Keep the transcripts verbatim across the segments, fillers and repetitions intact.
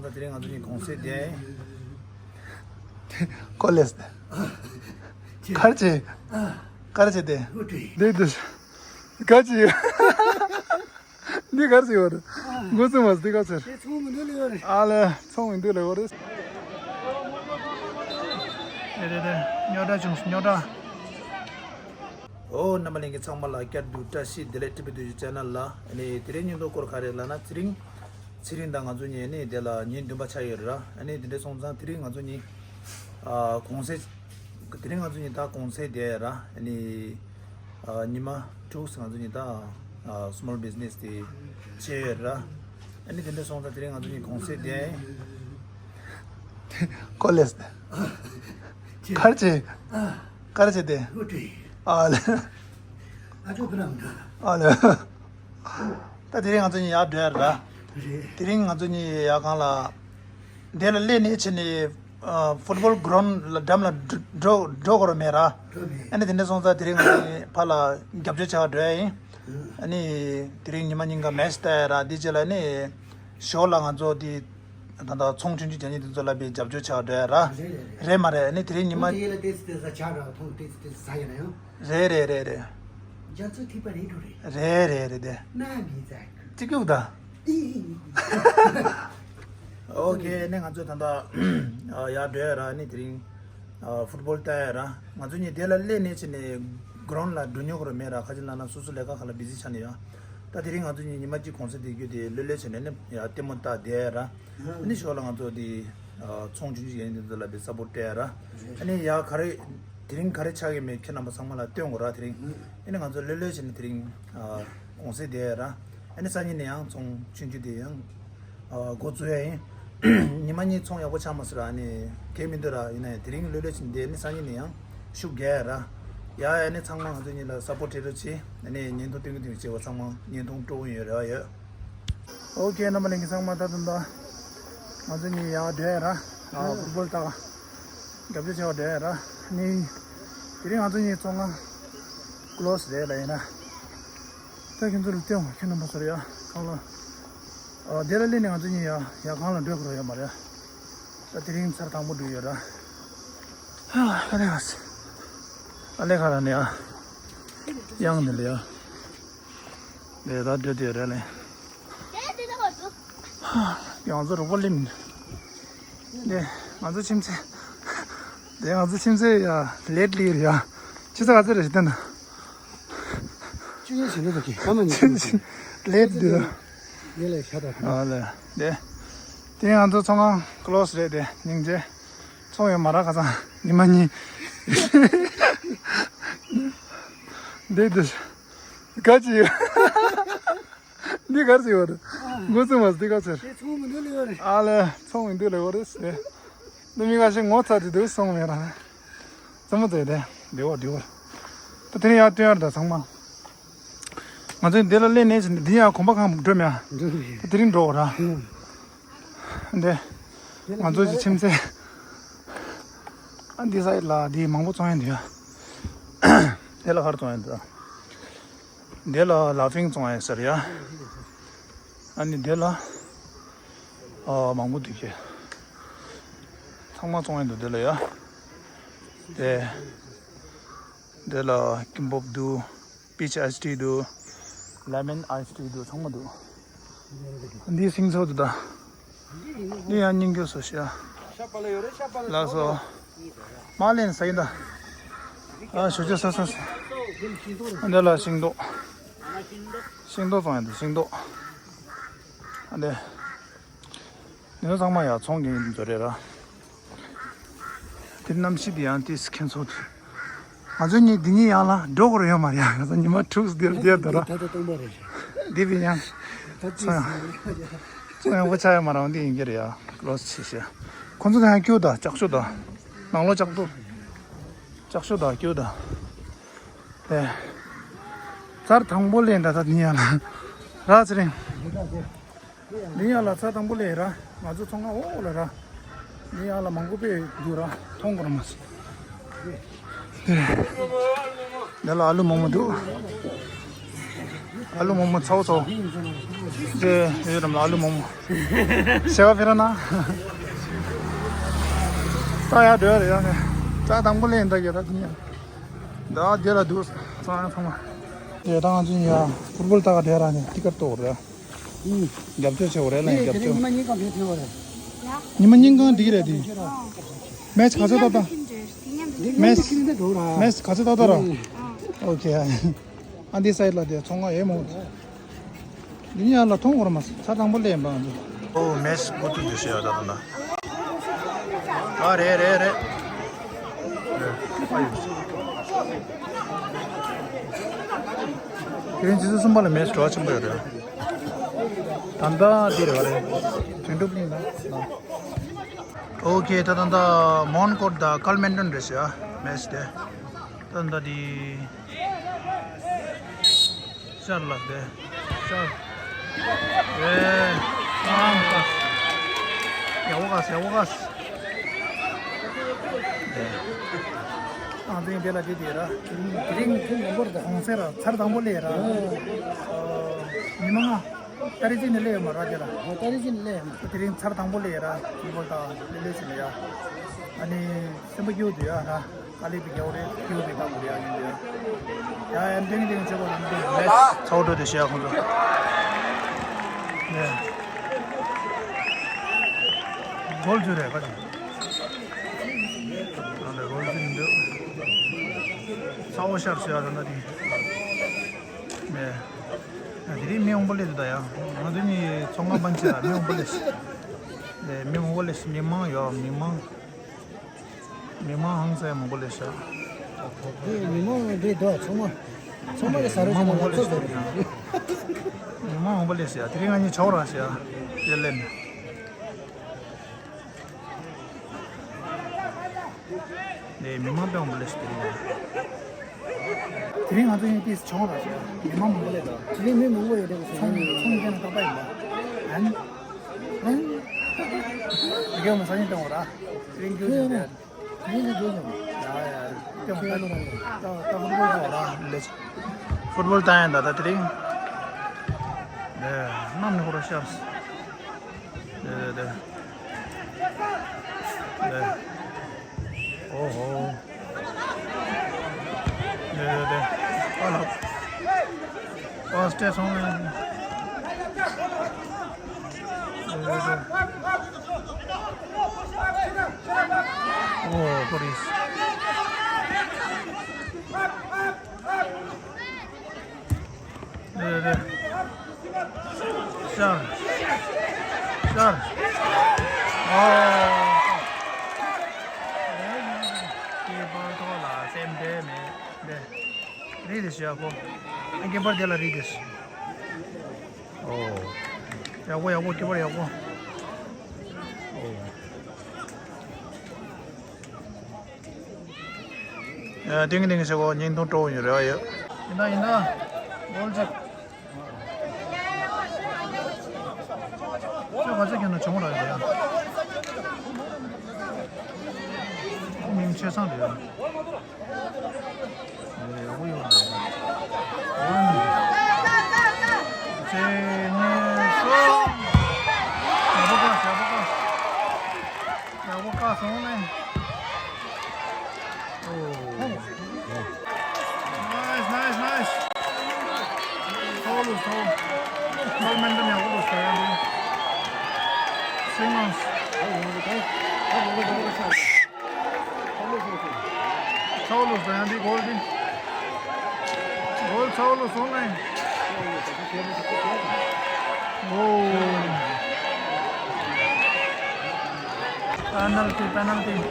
ད་དེ་རིང་ང་ཚོ་གཉིས་གུང་སེང་བསྡད། ཀོ་ལེས། གར་ཆེ། གར་ཆེ་དེ། འདི་འདི། ག་ཅི། འདི་གར་ཟེར་བ་རེད། མགོ་ཚོས་མ་ཟེར་འདི་ག་ཚོད། དེ་ཚོང་མི་འདུག་ལེ་བ་རེད། ཨ་ལེ། ཚོང་མི་འདུག་ལེ་བ་རེད། རེད་རེད་རེད། རྙོག་དྲ་བྱུང་སོང་རྙོག་དྲ། ཨོ་རྣམ་པ་ལྷན་རྒྱས་ཚང་མ་ལ་བསྐྱར་དུ་བཀྲ་ཤིས་བདེ་ལེགས། ཊི་བི་བདུད་བཞི་ཆེ་ནལ་ལ། ཨ་ནི་དེ་རིང་སྙིང་སྟོབས་སྐོར་ག་རེ་ལབ་ན། ཚེ་རིང་། ཚེ་རིང་དང་ང་ཚོ་གཉིས་ནི་དེ་ལ་ཉིན་བདུན་པ་ཆགས་ཡོད་རེད་ར། ཨ་ནི་དེ་འདྲ་སོང་ཙང་དེ་རིང་ང་ཚོ་གཉིས། ཨ་གུང་སེང་། དེ་རིང་ང་ཚོ་གཉིས་ད་གུང་སེང་བསྡད་ར། ཨ་ནི། ཨ་ཉི་མ་དྲུག་ང་ཚོ་གཉིས་ད། ཨ་སི་མོལ་བི་ཛི་ནེས་དེ་བྱས་ཡོད་ར། ཨ་ནི་དེ་འདྲ་སོང་ཙང་དེ་རིང་ང་ཚོ་གཉིས་གུང་སེང་བསྡད། ཀོ་ལེས། གར་ཆེ། གར་ཆེ་དེ། ཨ་ལེ། ཨ་ལེ། ད་དེ་རིང་ང་ཚོ་གཉིས་ཡར་འགྲོ་ཡ་ར། དེ་རིང་ང་ཚོ་གཉིས་ཡར་གང་ལ། དེ་ལ་སླེབས་ནས་ཕྱིན་ནས། ཨ་ཕུཊ་བོལ་གྷི་རའུན་ཌི་ལ་འགྲམ་ལ་འགྲོ་འགྲོ་འགྲོ་དགོས་ར་མེད་ར། ཨ་ནི་དེ་འདྲ་སོང་ཙང་དེ་རིང་ང་ཚོ་གཉིས་ཕར་ལ་རྒྱབ་སྐྱོར་བྱ་བ་འགྲོ་ཡ་ཡིན། ཨ་ནི་དེ་རིང་ཉི་མ་སྙིང་ག་མེ་ཆི་ལྟ་ཡ་ར། དེ་རྗེས་ལ་ནི་ཞོར་ལ་ང་ཚོ་དེ་ད་ལྟ་ཚོང་ཆུང་ཆུང་རྒྱག་མཁན་དེ་ཚོ་ལ་བའི་རྒྱབ་སྐྱོར་བྱ་བ་འགྲོ་ཡ་ར། རེད་མ་རེད། ཨ་ནི་དེ་རིང་ཉི་མ། རེད་རེད་རེད་རེད། རེད་རེད་རེད་རེད། ཅི་ཀྱུག་ད། ཨོ་ཁེ། ནས་ང་ཚོ་ད་ལྟ་ཡར་འགྲོ་ཡ་ར། ནི་དེ་རིང་ཕུཊ་བོལ་ལྟ་ཡ་ར། ང་ཚོ་གཉིས་དེ་ལ་སླེབས་ནས་ཕྱིན་ནས་གྷི་རའུན་ཌི་ལ་འགྲོ་མྱོང་གི་ར་མེད་ར། ག་ཅི་ལབ་ན་སོ་སོ་ལས་ཀ་ཁག་ལ་བི་ཟི་ཆགས་ནས་ཡ། ད་དེ་རིང་ང་ཚོ་གཉིས་ཉི་མ་གཅིག་གུང་སེང་བསྡད་རྒྱུ་དེ་ལྷོད་ལྷོད་བྱས་ནས་ནི་ཡ་ལྟད་མོ་ལྟ་བསྡད་ཡ་ར། ཨ་ནི་ཞོར་ལ་ང་ཚོ་དེ་ཚོང་ཆུང་ཆུང་ཡིན་དེ་ཚོ་ལ་བའི་སཔོར་ཊི་སྤྲད་ཡ་ར། ཨ་ནི་ཡ་ག་རེ། དེ་རིང་ག་རེ་ཆགས་ཀྱི་མེད་ཁྱེད་རྣམ་པ་ཚང་མ་ལ་སྟོན་དགོས་ར་དེ་རིང་། ཨ་ནི་ང་ཚོ་ལྷོད་ལྷོད་བྱས་ནས་དེ་རིང་གུང་སེང་བསྡད་ཡ་ར། ཨ་ནི་སང་ཉིན་ནས་ཡང་ཚོང་ཆུང་ཆུང་དེ་ཡང་འགོ་བཙུགས་ཡ་ཡིན། ཉི་མ་གཉིས་ཚོང་ཡག་པོ་ཆགས་མ་སོང་ར། ཨ་ནི་གལ་མི་འདུག་ར། ཡིན་ན་ཡང་དེ་རིང་ལྷོད་ལྷོད་བྱས་ནས་བསྡད། ཨ་ནི་སང་ཉིན་ནས་ཡང་ཤུགས་རྒྱག་ཡ་ར། ཡ་ཡ། ཨ་ནི་ཚང་མ་ང་ཚོ་གཉིས་ལ་སཔོར་ཊི་སྤྲད་རོགས་བྱེད། ཨ་ནི་བརྙན་ཐུང་སྟོན་གི་འདུག་བྱེད་པ་ཚང་མ་བརྙན་ཐུང་སྤྲོ་པོ་ཡོད་རེད་བ་ཡོད། ཨོ་ཁེ། རྣམ་པ་ལྷན་རྒྱས་ཚང་མ་ད་དུང་ད་ང་ཚོ་གཉིས་ཡར་འགྲོ་ཡ་ར། ཨ་ཕུཊ་བོལ་ལྟ་ག་རྒྱབ་སྐྱོར་བྱེད་པ་འགྲོ་ཡ་ར། ནི་དེ་རིང་ང་ཚོ་གཉིས་ཚོང་ཁང་ཀློ་སི་རེད་ལ། ཡིན་ན་ད་ཁྱེད་ཚོ་ལ་སྟོན་དགོས། ཁྱེད་རྣམ་པ་ཚོར་ཡ་གང་ལ། ཨ་དེ་ལ་སླེབས་ནས་ང་ཚོ་གཉིས་ཡ་ཡ་གང་ལ་འགྲོ་དགོས་རེད་ཡོད་མ་རེད། ད་དེ་རིང་ཚར་དང་པོ་འགྲོ་ཡོད་ར། ཨ་ལེ་ཁ་ཨ་ལེ་ཁ་ར་ནས་ཡ། ཡང་འདི་ལ་ཡ། ལས་ད་འདྲ་དེ་རེད་ལེ། ཡང་ཚོ་རོགས་པ་ལེམ། ལེ་ང་ཚོ་ཁྱིམ་མཚེས། ལེ་ང་ཚོ་ཁྱིམ་མཚེས་ཡ་ལེད་ལི་རེད་ཡ། ཅི་ས་ག་ཚོད་རེད་ཞིག་ལྟ་ན། ཅི་ཡིན་ཞིག་ལེ་ད་གི་ཁ་མ་ཉིད་ཁྱིམ་མཚེས་ལེད་འདི་ར། ལེ་ལེ་ཤ་ད། ཨ་ལེ། ལེ། དེ་ང་ཚོ་ཚོང་ཁང་ཀློ་སི་རེད་དེ་སྙིང་རྗེ། ཚོང་ཡོད་མ་ར་ཁ་སང་ཉི་མ་གཉིས། འདི་འདི། ག་ཅི་ཡོད། འདི་གར་ཅི་ཡོད། མགོ་ཚོས་མ་འདི་ག་ཚོད། དེ་ཚོང་མི་འདུག་ལེ་ཡོད་རེད། ཨ་ལེ་ཚོང་མི་འདུག་ལེ་ཡོད་རེད་ཟེར། འདི་མི་ག་ཞིག་ངོ་ཚ་དེ་འདུག་སོང་མེད་ར། ཙམ་མ་ཚོས་དེ་འདི་འོ་འདི་འོ། ད་དེ་རིང་ཡར་སྟོན་ཡར་ད་ཚང་མ། ང་ཚོ་འདི་ལ་སླེབས་ནས་འདི་ཡང་གོམ་པ་གང་འགྲོ་མེད་ཨ། འགྲོ་མེད། ད་དེ་རིང་འགྲོ་འོ་ར། ཨང་། འདི། ང་ཚོ་གི་ཁྱིམ་མཚེས། ཨ་འདི་སའི་ལ་འདི་མང་པོ་བཙོང་ཡ་འདུག་ཡ། འདི་ལ་ག་རེ་བཙོང་ཡ་འདུག་འདི་ལ་ལ་ཕིང་བཙོང་ཡ་ཟེར་ཡ། ཨ་ནི་འདི་ལ། ཨ་མང་པོ་འདུག་གི། ཚང་མ་བཙོང་ཡ་འདུག་འདི་ལ་ཡ། དེ། འདི་ལ་ཀིམ་པོབ་འདུག་པི་ཆི་ཨའི་སི་ཊི་འདུག་ལེ་མོན་ཨའི་སི་ཊི་འདུག་ཚང་མ་འདུག་འདི་སིང་ཚོགས་འདུག་ད། འདི་ཡང་སྙིང་རྗེ་སོ་ཤི་ཡ། ལགས་སོ། མ་ལེན་ས་ཡིན་ད། ཨ་ཞུ་ཅི་ས་ས་ས། འདི་ལ་ཤིང་ཏོག་ཤིང་ཏོག་བཙོང་ཡ་འདུག་ཤིང་ཏོག་ཨ་འདི། འདི་ཚང་མ་ཡ་ཚོང་གི་འཛོ་རེད་ར། དེ་གནམ་གཤིས་དེ་ཡང་དེ་ཁྱེད་ཚོ་དེ། ང་ཚོ་གཉིས་འདི་གཉིས་ཡང་ལ་འགྲོ་དགོས་རེད་ཡོད་མ་རེད་ཡ། ང་ཚོ་ཉི་མ་དྲུག་འདིར་བསྡད་འདུག་ར། ད་ལྟ་སྟོང་པ་རེད། འདི་བས་ཡང་། ད་ཅི་ཚོང་ཡང་། ཚོང་ཡང་པོ་ཆགས་ཡོད་མ་རེད་འདི་ཡིན་གྱི་རེད་ཡ། ལོ་ཆེ་ཤེ། ཁོང་ཚོ་ད་ཡང་སྐྱོ་ད་ལྕགས་ཤོག་ད། ནང་ལོ་ལྕགས་ཏོ། ལྕགས་ཤོག་ད་སྐྱོ་ད། ཨེ། ཚར་དང་པོ་ལེན་ད་ད་འདི་ཡང་ལ། ར་ཚེ་རིང་། འདི་ཡང་ལ་ཚར་དང་པོ་ལས་ར། ང་ཚོ་ཚོང་ཁང་འོག་ལ་ར། འདི་ཡང་ལ་མང་པོ་པས་འདུག་ར། མཐོང་གོ་ར་མ་སོང་། འདི་ལ་ཨ་ལུ་མང་པོ་འདུག་ཨ་ལུ་མོག་མོག་ཚའོ་ཚའོ། དེ་ཡོད་རམ་ལ་ཨ་ལུ་མོག་མོག་ཤེས་པ་ཕེ་ར་ན། ད་ཡར་འགྲོ་ཡ་རེད་ཡ་ནས། ད་དང་པོ་ལེན་ད་གི་ར་དེ་ནས། ད་དེ་ལ་འདུག་ཚང་ཚང་མ། དེ་དང་ཅིན་ཡ་ཕུར་བུལ་ད་ག་དེ་ར་ནས་ཏི་ཀར་གཏོར་ར། རྒྱབ་སྐྱོར་བྱེད་འོ་རེད་ལ་ཡིན་རྒྱབ་སྐྱོར། ཉི་མ་གཉིས་ཀ་བེད་ཐུབ་པ་རེད། ཉི་མ་གཉིས་ཀ་འགྲིག་རེད་དེ། མེ་ཆི་ག་ཚོད་ཏག་ཏག་མེ་ཆི་མེ་ཆི་ཁྱེར་ནས་འགྲོ་ར། མེ་ཆི་ག་ཚོད་ཏག་ཏག་ར། ཨོ་ཁེ། ཨ་འདི་སའིད་ལ་དེ་ཚོང་ཁང་ཡོད་མོད། འདི་ནི་ཡར་ལ་མཐོང་བར་མ་ཚར་དང་པོ་ལས་ཡིན་པ་འདི། ཨོ་མེ་ཆི་གོ་ཏུ་འདི་ཤི་ཡ་ད་ད་ད། ཨ་རེད་རེད་རེད། ཨ་ཡོད། དེ་རིང་ཆུ་ཚོད་གསུམ་པ་ལ་མེ་ཆི་བྲོ་བ་ཆེན་པོ་ཡོད་རེད། ད་ལྟ་འདི་རེད་བ་རེད། དོན་གྲུབ་གླིང་ལ་ལ། ཨོ་ཁེ་ད་ད་ད་མོན་ཀོར་ད་ཀལ་མན་ཏོན་རེད་ཤག་མེ་ཆི་དེ། ད་ད་འདི། ཤར་ལ་དེ། ཤར། ཨེ། ཨམ་ཀ་སི། ཡ་བོ་ཀ་སི་ཡ་བོ་ཀ་སི། ཨ་ཙིང་དེ་ལ་དེ་དེ་ར། དེ་རིང་ཁྱོད་ངོ་མ་རེད་ད། གོང་སེ་ར་ཚར་དང་པོ་ལས་ར། ཨོ། ཉི་མ་ལྔ། ཏ་རིག་གཅིག་ནས་སླེབས་ཡོད་མ་ར་དེ་ལ། ཨོ་ཏ་རིག་གཅིག་ནས་སླེབས་ཡོད་མ། དེ་རིང་ཚར་དང་པོ་སླེབས་ར་ཚུན་པོ་དང་སླེབས་སླེབས་ཟིན་ལ་ཡ། ཨ་ནི་སེམས་པ་སྐྱིད་པོ་འདུག་ཡ་ན། དཀའ་ལས་པའི་རྒྱལ་བོ་རེད་སྐྱིད་པོ་མེད་ཐང་པོ་རེད་ཡ་ཡིན་འདུག་ཡ། ཡ་ཡ་ཏིང་ཏིང་ཆེ་པོ་རང་འདུག་མེད། ཚ་བོ་འགྲོ་དེ་བཤད་ཁོང་ཚོ། ནས། གོལ་ཚུད་རེད་ཁ་ཅིག་ཨ་ལས་གོལ་ཚུད་མི་འདུག་ཚ་བོ་ཤར་སོ་ཡ་ད་ལྟ་དེ། ནས། ཡ་དེ་རིང་མི་འོང་པོ་ལེ་དུ་ད་ཡ། ང་ཚོ་ནི་ཚོང་ཁང་པན་ཆེ་ལ་མི་འོང་པོ་ལེ་ཤི། ལས་མི་འོང་པོ་ལེ་ཤི་མི་མང་ཡོད་མི་མང་། མི་མང་ཧང་སང་མང་པོ་ལེ་ཤ། དེ་མི་མང་འདྲེ་འདུག་ཚང་མ། ཚང་མ་གི་ཟ་རོ་ཆེ་ན་ང་ཚོ་ཟ་རོ་ཆེ། མི་མང་མང་པོ་ལེ་ཤ་དེ་རིང་ང་གཉིས་ཆོག་ར་ཤ། དེ་ལེན། ནས་མི་མང་དཔེ་མང་པོ་ལེ་ཤ་དེ་རིང་ཡ། དེ་རིང་ང་ཚོ་ཡིན་ཏིས་ཆོག་ར་ཤ། མི་མང་མང་པོ་ལེ་འདུག་དེ་རིང་མི་མང་པོ་ཡོད་འདུག་ཚོང་ཚོང་བྱས་ན་ཏག་ཏག་ཡིན་པ། ཨན། ཨན། དེ་གས་མ་ས་ཉིན་བཏང་བ་ར། དེ་རིང་རྒྱུ་ཡིན་ཏེ། ཡིན་ན་རྒྱུ་ཡིན། ཡ་ཡ། ལྟད་མོ་ལྟ། ལྟ་ལྟ་ཧྥུ་ཊི་བོལ་ལྟ་བ་ར། ལེ། ཧྥུ་ཊི་བོལ་ལྟ་ཡ་ད་ད་དེ་རིང་། ལེ། གནམ་ནས་ཧོ་ར་ཤར། ལེ་ལེ་ལེ། ལེ། ཨོ་ཧོ། ལེ་ལེ་ལེ། ཨ་ལ། ཨོ་སྟེ་སོང་ལེ། ལེ་ལེ་ལེ། ཨོ་ཧོ་རིས། རེད་རེད། ཤར། ཤར། ཨོ། སྐྱེས་པར་ཐོག་ལ་སེམས་ཁྲལ་མེད་པས། རེད་དེ་ཤི་ཡག་པོ། ཨ་སྐྱེས་པར་དེ་ལ་རེད་དེ་ཤི། ཨོ། ཡག་པོ་ཡག་པོ་སྐྱེས་པར་ཡག་པོ། ཨོ། ཨ། ཏིང་ཏིང་ཞེས་གོ་བརྙན་ཐུང་སྤྲོ་བོ་ཡོད་རེད་བ་ཡོད། ཡིན་ད་ཡིན་ད། འོལ་ཅིག་ཁྱོད་ག་ཚོད་ཁྱོད་ན་བྱུང་ར་ཡོད་ཡ། ཁོ་མིང་ཆེ་སང་རེད་ཡ། ཡག་པོ་ཡོད་རེད། གཅིག་གཉིས་གསུམ། ཡག་པོ་བཀག་ཡག་པོ་བཀག་ཡག་པོ་བཀག་སོང་ལེ། ཨོ། ནའིས་ནའིས་ནའིས། ཚ་བོ་ལོས་ཚ་བོ། ཚ་བོ་མན་ཏོན་ཡག་པོ་ལོས་ཚ་ཡག་པོ། སིང་ལོང་། ཚ་བོ་ལོས་ཚ་ཡག་འདི་གོལ་འདི། གོལ་ཚ་བོ་ལོས་སོང་ལེ། ཨོ། པེ་ནལ་ཊི་པེ་ནལ་ཊི།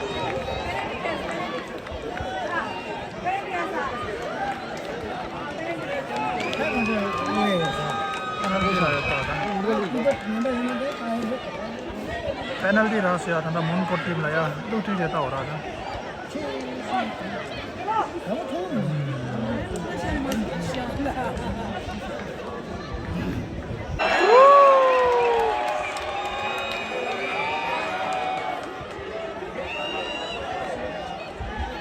པེ་ནལ་ཊི་རག་སོང་ཡ། ད་ལྟ་མོན་གྷོ་ཊིམ་ལ་ཡ་ལུག་ཐུག་རེ་ལྟ་བ་རག་ད།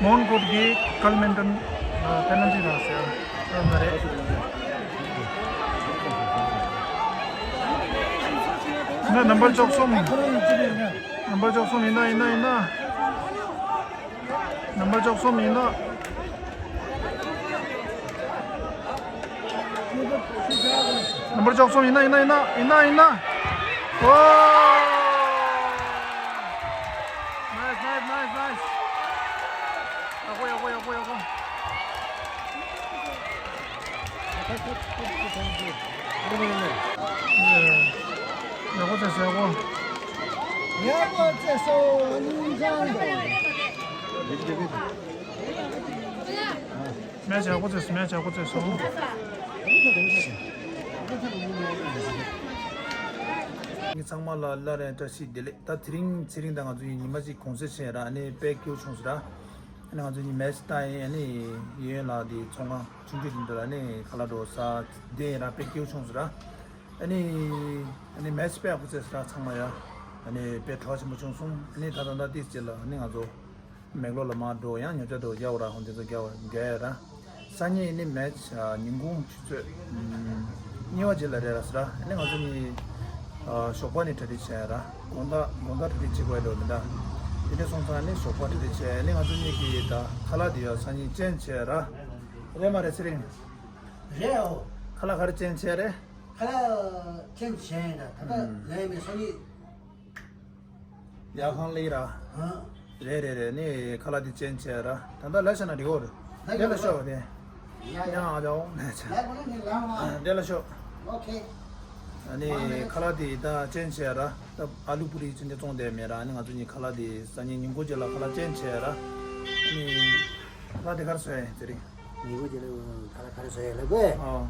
མོན་གྷོ་ཊི་གིས་ཀལ་མན་ཏོན་པེ་ནལ་ཊི་རག་ཟེར་ཡ་རེད། ན་ནམ་བར་བཅུ་གསུམ། ནམ་བར་བཅུ་གསུམ་ཡིན་ན་ཡིན་ན་ཡིན་ན། ནམ་བར་བཅུ་གསུམ་ཡིན་ན། ནམ་བར་བཅུ་གསུམ་ཡིན་ན་ཡིན་ན་ཡིན་ན་ཡིན་ན་ཡིན་ན། ཨོ། Nice, nice, nice, nice. ཡག་པོ་ཡག་པོ་ཡག་པོ་ཡག་པོ། ཡག་པོ་བྱས་སོང་ཡག་པོ། ཡག་པོ་བྱས་སོང་། སྙིང་རྗེ། མེ་ཆ་ཡག་པོ་བྱས་སོང་། མེ་ཆ་ཡག་པོ་བྱས་སོང་། ངས་ཚང་མ་ལ་སླར་ཡང་བཀྲ་ཤིས་བདེ་ལེགས། ད་དེ་རིང་ཚེ་རིང་དང་ང་ཚོ་ཡིན་ཉི་མ་གཅིག་གུང་སེང་བྱས་ར། ཨ་ནི་དཔེ་སྐྱིད་པོ་བྱུང་སོང་ར། ཨ་ནི་ང་ཚོ་གཉིས་མེ་ཆ་བཏང་ཡིན། ཨ་ནི་ཡོན་ལགས་དེ་ཚོང་ཁང་ཆུང་ཆུང་དེ་འདྲ་ལ་ཨ་ནི་ཁ་ལག་འགྲོ་ས་བསྡད་ཡིན་ར། དཔེ་སྐྱིད་པོ་བྱུང་སོང་ར། ཨ་ནི་ཨ་ནི་མེ་ཆ་དཔེ་ཡག་པོ་བྱས་སོང་ར་ཚང་མ་ཡ། ཨ་ནི་དཔེ་བྲོ་བ་ཆེན་པོ་བྱུང་སོང་། ཨ་ནི་ད་ད་ད་ཏིས་རྗེས་ལ་ཨ་ནི་ང་ཚོ་མེག་ལོར་ལ་མར་འགྲོ། ཡང་ཉོ་ཆ་འགྲོ་རྒྱག་པ་ར། ཧོན་དེ་ཚོ་རྒྱག་པ་རྒྱག་ཡ་ར། སང་ཉིན་ཨ་ནི་མེ་ཆ་ཉིན་གུང་ཆུ་ཚོད་གཉིས་པ་རྗེས་ལ་རེད་ར་ཟེར་ར། ཨ་ནི་ང་ཚོ་གཉིས་ཨ་ཞོགས་པ་ནས་གྲ་སྒྲིག་བྱས་ཡ་ར། དགོང་དག་དགོང་དག་གྲ་སྒྲིག་བྱེད་དགོས་ཡ་འགྲོ་མི་འདྲ། དེ་འདྲ་སོང་ཙང་ཨ་ནི་ཞོགས་པ་གྲ་སྒྲིག་བྱས། ཨ་ནི་ང་ཚོ་གཉིས་ཀྱིས་ད་ཁ་ལག་དེ་ཡ་སང་ཉིན་ཅན་བྱས་ཡ་ར། རེད་མ་རེད་ཚེ་རིང་། རེད་འོ། ཁ་ལག་ག་རེ་ཅན་བྱས་རེད། ཁ་ལག་ཅན་བྱས་ཡིན་ད། ད་ད་ལས་མེད་སང་ཉིན། ཡ་ཁང་ལས་ར། ཧང་། རེད་རེད་རེད། ནི་ཁ་ལག་དེ་ཅན་བྱས་ར། ད་ལྟ་ལ་ཤ་ན་འགྲིག་གོ་རེད། ལ་དེ་ལ་ཤ་ཤོག་དེ། ཡ་ཡ། ཡ་ཨ་ཇའོ་ནས་ཆ། ལ་གོ་ལ་ནི་ལ་ཧང་། དེ་ལ་ཤོག་ཨོ་ཁེ། ཨ་ནི་ཁ་ལག་དེ་ད་ཅན་བྱས་ར། ད་ཨ་ལུ་པུ་རི་ཅན་དེ་བཙོང་བསྡད་མེད་ར། ཨ་ནི་ང་ཚོ་གཉིས་ཁ་ལག་དེ་སང་ཉིན་ཉིན་གུང་རྗེས་ལ་ཁ་ལག་ཅན་བྱས་ར། ཨ་ནི་ཁ་ལག་དེ་ག་རེ་བཟོ་ཡ་ཡིན་ཚེ་རིང་། ཉིན་གུང་རྗེས་ལ་ཁ་ལག་ག་རེ་བཟོ་ཡ་ལབ་དགོས། ཨོ།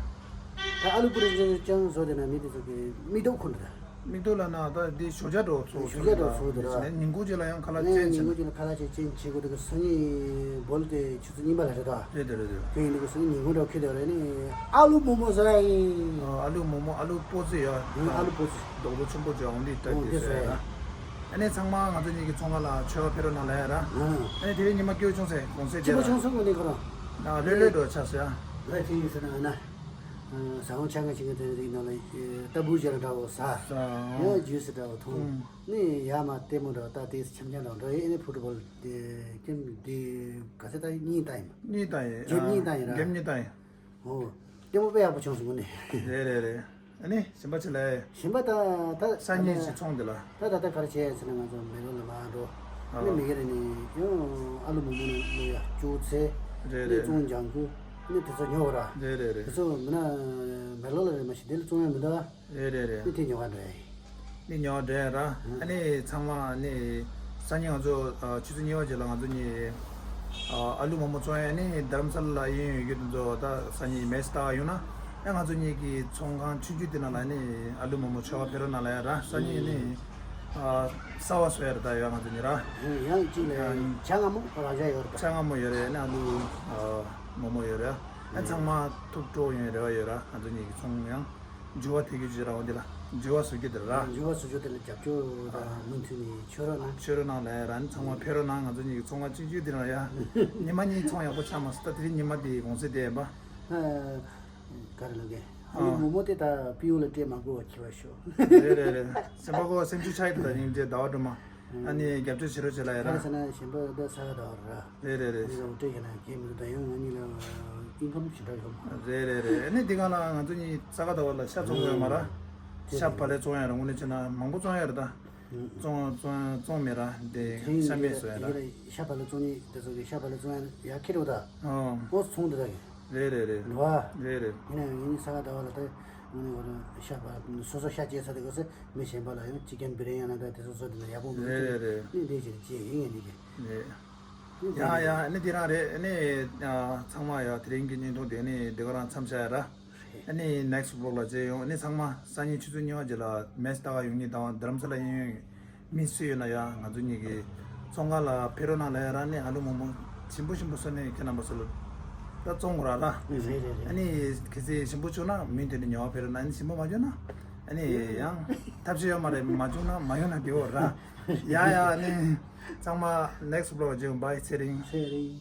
ད་ཨ་ལུ་པུ་རི་ཅན་ཅང་བཟོ་དེ་ན་མི་དེ་ཚོ་གི་མིག་ཏོ་ཁུར་འདུག་མིག་ཏོ་ལ་ན་ད་འདི་ཞོགས་ཇ་འགྲོ་ཚོ་ཞོགས་ཇ་འགྲོ་ཚོ་དེ་ར། ཉིན་གུང་རྗེས་ལ་ཡང་ཁ་ལག་ཅན་ནས་ཉིན་གུང་རྗེས་ལ་ཁ་ལག་ཅན་ཅན་བྱེད་དགོས་དེ་གི་སང་ཉིན་བོལ་དེ་ཆུ་ཚོད་གཉིས་པ་ལ་རེད་ད། རེད་དེ་རེད་དེ། དེ་ཡིན་དུས་སང་ཉིན་གུང་འགྲོ་ཁེ་དེ་རེད་ནི། ཨ་ལུ་མོག་མོག་ཟ་ཡ་ཡིན། ཨ་ལུ་མོག་མོག་ཨ་ལུ་སྤོ་ཚོད་ཡ། ཨ་ལུ་སྤོ་ཚོད། རྡོག་རྡོག་ཆེན་པོ་ཅིག་འོང་དེ་ཏྲ་དེ་ཟ་ཡ་ཡ། ཨ་ནི་ཚང་མ་ང་ཚོ་གཉིས་ཀྱི་ཚོང་ཁང་ལ་མཆོད་པ་ཕེབས་རོགས་གནང་ལབ་ཡ་ར། ཨ་ནི་དེ་རིང་ཉི་མ་སྐྱིད་པོ་བྱུང་ཚེ་གུང་སེང་དེ་ལ། སྐྱིད་པོ་བྱུང་སོང་ངོ་ནི་ཁོ་རང་། ལྷོད་ལྷོད་འགྲོ་ཆགས་སོ་ཡ། ལ་ཕྱིན་ཡིན་ཟེར་ན་ཨ་ན། ཟ་ཁང་ཆ་ང་ཆི་ང་དེ་རིགས་ནང་ལ་ལྟ་བུ་བྱས་ལ་འདྲ་བོ་ཟ། ཡང་ཇུས་འདྲ་བོ་འཐུང་། ནི་ཡ་མ་ལྟད་མོ་འདྲ་བོ་ལྟ་དེ་འཆམ་འཆམ་འདྲ་བོ་འགྲོ་ཡིན། ཨ་ནི་ཕུ་ཊི་བོལ་དེ་ཀེམ་དེ་ག་ཚོད་ལྟ་ཡིན། གཉིས་ལྟ་ཡིན། གཉིས་ལྟ་ཡིན། གེམ་གཉིས་ལྟ་ཡིན་ར། གེམ་གཉིས་ལྟ་ཡིན། ཨོ། ལྟད་མོ་དཔེ་ཡག་པོ་བྱུང་སོང་ངོ་ནི། རེད་རེད་རེད། ཨ་ནི་གཞན་པ་ཅི་ལས། གཞན་པ་ད་ད་སང་ཉིན་ཞིག་ཚོང་འདི་ལ། ད་ད་ད་ག་རེ་བྱས་ཟེར་ན་ང་ཚོ་མེ་ལོ་ལ་མར་འགྲོ། ཨ་ནི་མི་སྒེར་ནས་ཡང་ཨ་ལུ་མོག་མོག་ནས་བླུག་ཡ་ཅོག་ཙེ། རེད་ནས་རེད། བཙོང་ལྗང་གུ། ནས་དེ་ཚོ་ཉོ་བ་ར། རེད་རེད་རེད། དེ་ཚོ་མིན་ན་མེ་ལོ་ལ་རེད་མ་གཞི་དེ་ལ་བཙོང་ཡ་མི་འདུག་ཨ། རེད་རེད་རེད། ནི་དེ་ཉོ་ག་འགྲོ་ཡ་ཡིན། ནི་ཉོ་ག་འགྲོ་ཡ་ར། ཨ་ནི་ཚང་མ་ནི་སང་ཉིན་ང་ཚོ་ཨ་ཆུ་ཚོད་གཉིས་པ་རྗེས་ལ་ང་ཚོ་གཉིས་ཨ་ཨ་ལུ་མོག་མོག་བཙོང་ཡ་ནི་རྡ་རམ་ས་ལ་ལ་གཡས་གཡོན་ཡོད་རྒྱུ་དེ་ཚོ་ད་སང་ཉིན་མེ་སི་ལྟ་ག་ཡོང་ན། ཨ་ང་ཚོ་གཉིས་ཀྱི་ཚོང་ཁང་ཆུང་ཆུང་དེ་ནང་ལ་ནི་ཨ་ལུ་མོག་མོག་མཆོད་པ་ཕེབས་རོགས་གནང་ལབ་ཡ་ར། སང་ཉིན་ནི་ཨ་གསར་པ་བཟོ་ཡ་རེད་ད་ཡ་ང་ཚོ་གཉིས་ར། ཡང་གཅིག་ལ་ཡང་ཇ་མངར་མོ་རང་འཇགས་ཡོད་རེད་ད། ཇ་མངར་མོ་ཡོད་རེད། ཨ་ནི་ཨ་ལུ་ཨ་མོག་མོག་ཡོད་རེད། ཨ་ཚང་མ་ཐུགས་སྤྲོ་ཡོང་རེ་བ་ཡོད་ར། ང་ཚོ་གཉིས་ཀྱི་ཚོང་ཡང་འགྱུར་བ་ཐེབས་རྒྱུ་ཅིག་ར། འོ་འདི་ལ་འགྱུར་བ་བཟོ་རྒྱུ་དེ་ར། འགྱུར་བ་བཟོ་རྒྱུ་དེ་ལ་རྒྱབ་སྐྱོར་དང་མུ་མཐུད་ནས་བྱེད་རོགས་གནང་། བྱེད་རོགས་གནང་ལབ་ཡ་ར། ཨ་ནི་ཚང་མ་ཕེབས་རོགས་གནང་། ང་ཚོ་གཉིས་ཀྱི་ཚོང་ཁང་གཅིག་གྱུར་འདི་རང་ཡ། ཉི་མ་གཉིས་ཚོང་ཡག་པོ་ཆགས་མ་སོང་། ད་དེ་རིང་ཉི་མ་འདི་གུང་སེང་དེ་ཡིན་པ། ཨ། ག་རེ་ལབ་གི། ཨ་ནི་ཨ་མོག་མོག་དེ་ད་པི་ཡུ་ལ་སྤྲད་མ་དགོས་པ་ཁྱེར་བ་ཤོག་རེད་རེད་རེད། སེམས་པ་ཁོ་སེམས་ཤུགས་ཆག་ཡི་འདུག་ད་ཉིན་དེ་ཟླ་བ་སྒྲོལ་མ། ཨ་ནི་རྒྱབ་སྐྱོར་བྱེད་རོགས་བྱེད་ལ་ཡ་ར། ག་རེ་ཟེར་ན་གཞན་པ་ད་ས་ག་ཟླ་བ་ལ་ར། རེད་རེད་རེད། ཨ་ནི་རོགས་སྤྲད་ཡ་ན་གལ་མི་འདུག་ད་ཡང་ང་གཉིས་ལ་ཨིན་ཀམ་ཞེ་དྲག་ཡོད་མ་རེད། རེད་རེད་རེད། ཨ་ནི་འདི་ག་ལ་ང་ཚོ་གཉིས་ས་ག་ཟླ་བ་ལ་ཤ་བཙོང་དགོས་ཡོད་མ་ར། ཨ་ཤ་བག་ལེབ་བཙོང་ཡ་ར། དངོས་གནས་བྱས་ན་མང་པོ་བཙོང་ཡ་ར་ད། བཙོང་བཙོང་བཙོང་མེད་ར། དེ་ཤ་མེད་བཟོ་ཡ་ར། ཤ་བག་ལེབ་བཙོང་ནི་དེ་ཚོ་གི་ཤ་བག་ལེབ་བཙོང་ཡ་ཡ་ཁེ་རོ་ད། ཨོ། ཨོ་ཚོང་དེ་ད་གི། རེད་རེད་རེད། རེད་བ། རེད་རེད། ཡིན་ན་ཡང་ཡིན་ས་ག་ཟླ་བ་ལ་ད་དངོས་གནས་ཁོ་རང་ཤ་བག་སོ་སོ་ཤ་སྐྱེས་ཚར་དེ་གོ་ཚེ་མི་གཞན་པ་ལ་ཡང་ཅི་ཀན་བི་རེ་ཡང་ན་ད་དེ་ཚོ་བཟོ་དེ་ན་ཡག་པོ་མི་འདུག་རེད་རེད་རེད། ནི་འདི་ཅིག་ཅིག་ཡིན་ངེས་འདི་གི། རེད། ཡ་ཡ་ནི་འདི་རང་རེད་ནི། ཚང་མ་ཡ་དེ་རིང་གི་བརྙན་ཐུང་དེ་ནི་འདི་ག་རང་མཚམས་བཞག་ཡ་ར། ཨ་ནི་next vlog ལ་མཇལ་ཡོང་། ཨ་ནི་ཚང་མ་སང་ཉིན་ཆུ་ཚོད་གཉིས་པ་རྗེས་ལ་མེ་སི་ལྟ་ག་ཡོང་མཁན་དང་རྡ་རམ་ས་ལ་གཡས་གཡོན་མི་སུ་ཡོད་ན་ཡ་ང་ཚོ་གཉིས་ཀྱི་ཚོང་ཁང་ལ་ཕེབས་རོགས་གནང་ལབ་ཡ་ར། ཨ་ནི་ཨ་ལུ་མོག་མོག་ཞིམ་པོ་ཞིམ་པོ་བཟོས་ནས་ཁྱེད་རྣམ་པ་ཚོ་ལ་ད་བཙོང་དགོས་ར་ར། རེད་རེད་རེད། ཨ་ནི་གལ་སྲིད་ཞིམ་པོ་བྱུང་ན་མུ་མཐུད་ནས་ཉོ་བ་ཕེབས་རོགས་གནང་། ཨ་ནི་ཞིམ་པོ་མ་བྱུང་ན་ཨ་ནི་ཡང་ཐབས་ཤེས་ཡོད་མ་རེད། མ་བྱུང་ན་མ་ཡོང་ན་དེ་འོ་ར། ཡ་ཡ་ཨ་ནི་ཚང་མ་next vlog ལ་མཇལ་ཡོང་། bye ཚེ་རིང་། ཚེ་རིང་།